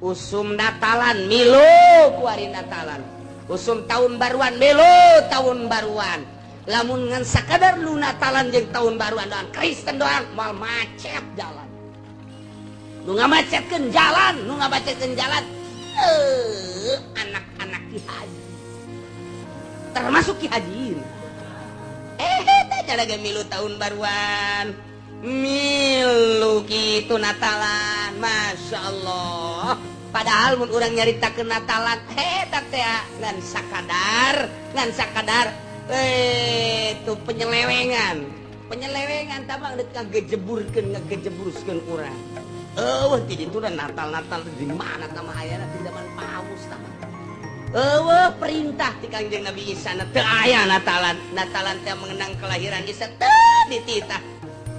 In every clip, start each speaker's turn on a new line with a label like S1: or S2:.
S1: Usum Natalan milu kuari Natalan, usum tahun baruan milu tahun baruan. Lamun ngan sakadar lu Natalan jeung tahun baruan doang, Kristen doang, moal macet jalan. Nu ngamacetkeun jalan, nu ngamacetkeun jalan anak-anak Ki Haji, termasuk Ki Haji. Teh lagi milu tahun baruan, milu kitu Natalan, Masya Allah. Padahal mun urang nyaritakeun Natalan eta teh ngan sakadar itu penyelewengan, penyelewengan tabang deuk ngagejeburkeun, ngagejebruskeun urang. Eueuh ti ditu Natal. Natal di mana tah ayana? Di zaman Paus tah eueuh perintah ti Kangjeng Nabi Isa na, teu aya Natalan. Natalan teh mengenang kelahiran Isa teu dititah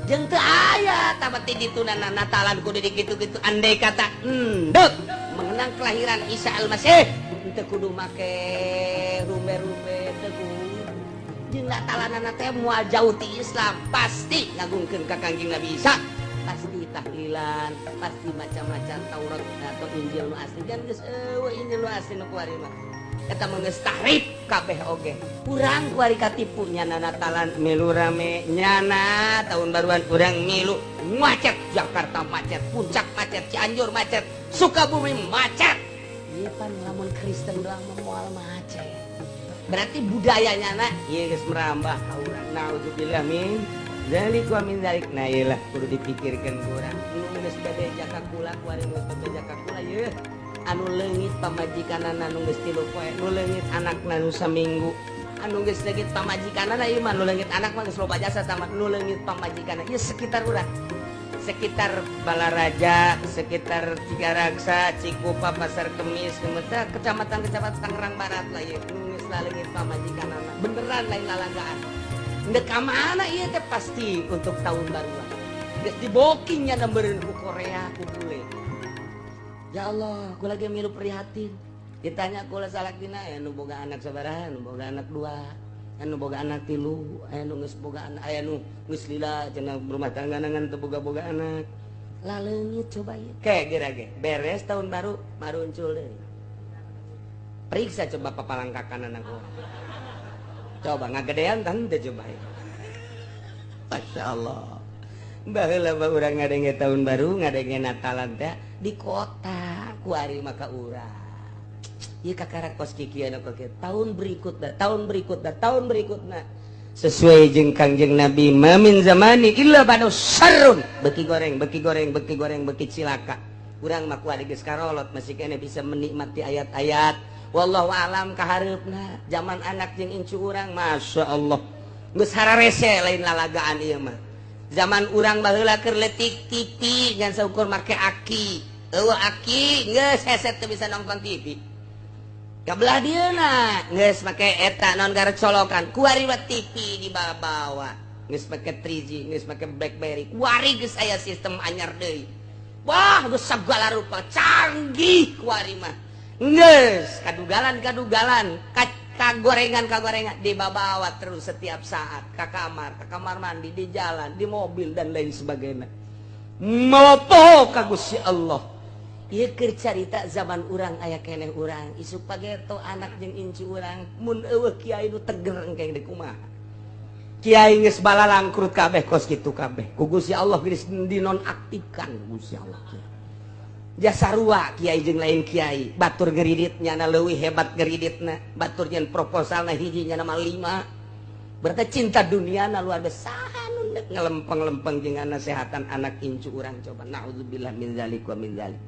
S1: jeung teu aya tah ti ditu na Natalan kudu dikitu-kitu. Andai kata endek mengenang kelahiran Isa Al-Masih, teu kudu make rumbe-rumbe, teu kudu. Jeung Natalanana teh moal jauh ti Islam, pasti ngagungkeun ka Kangjeng Nabi Isa, pasti tahlilan, pasti macam-macam Taurat atau Injil nu asli kan geus eueuh Injil nu asli nu kuari mah. Eta mah geus tahrif kabeh oge. Urang kuari katipu, nyana Natalan milu rame, nyana tahun baruan urang milu, macet Jakarta, macet Puncak, macet Cianjur, macet Sukabumi, macet. Ieu pan lamun Kristen doang mah moal macet. Berarti budayanya na ieu geus merambah ka urang. Naudzubillah min dzalik wa min dzalik. Nah, iyalah kudu dipikirkeun ku urang. Nu geus bebeja ka kula kuari, nu geus bebeja ka kula yeuh, anu leungit pamajikanana nu geus 3 poe, nu leungit anakna nu saminggu, anu geus leungit pamajikanana ieu mah. Nu leungit anak mah geus loba jasa tamat. Nu leungit pamajikanana ieu sekitar urang, sekitar Balaraja, sekitar Cigaraksa, Cikupa, Pasar Kemis, kecamatan-kecamatan Tangerang Barat lah ieu nu geus laleungit pamajikanana. Beneran lain lalagaan. Ndek ka mana ieu teh? Pasti untuk tahun baruan. Geus dibokingnya meureun ku Korea, ku bule. Ya Allah, aku lagi milu prihatin. Ditanya kula salakina, aya nu boga anak sabaraha, nu boga anak dua, anu boga anak tilu, aya nu geus boga anak, aya nu geus lila cenah rumah tangga ngan teu boga-boga anak. Laleungit coba ieu. Kayak geura ge, beres tahun baru maruncul deui. Periksa coba papalangkakan anak urang. Coba ngagedean kan teu coba ieu. Masya Allah. Baheula mah urang ngadenge tahun baru, ngadenge Natalan teh di kota, kuari maka urang. Ieu kakara kos kikieu anu kieu. Tahun berikutna, tahun berikutna, tahun berikutna. Sesuai jeung Kangjeng Nabi, mamin zamani illa ba'dahu syarrun. Beki goreng, beki goreng, beki goreng, beki cilaka. Urang mah kuari geus karolot masih keneh bisa menikmati ayat-ayat. Wallahu alam kahareupna zaman anak jeung incu urang, Masya Allah. Geus hararese, lain lalagaan ieu mah. Zaman urang baheula keur leutik TV ngan saukur make aki. Eueuh aki geus heset, teu bisa nonton TV. Kabelah dieuna geus make eta naon gara colokan. Kuari mah TV dibawa-bawa. Geus make 3G, geus make BlackBerry. Kuari geus aya sistem anyar deui. Wah, geus sagala rupa canggih kuari mah. Geus kadugalan-kadugalan, kagorengan kagorengan dibawa terus setiap saat ke kamar mandi, di jalan, di mobil, dan lain sebagainya. Mopo ka Gusti Allah. Ieu keur carita zaman urang aya keneh urang. Isuk pageto anak jeung incu urang mun eueuh kiai nu teger engke deui kumaha? Kiai geus balalangkrut kabeh kos kitu kabeh. Ku Gusti Allah geus dinonaktifkan Gusti Allah. Jasa sarua kiai jeung lain kiai, batur ngeridit nyana leuwih hebat ngeriditna, batur nyen proposalna hiji nyana mah lima. Berarti cinta dunia na luar biasa. Nu ngelempeng-lempeng jeung nasehatan anak incu urang coba? Naudzubillah min dzalik wa min dzalik.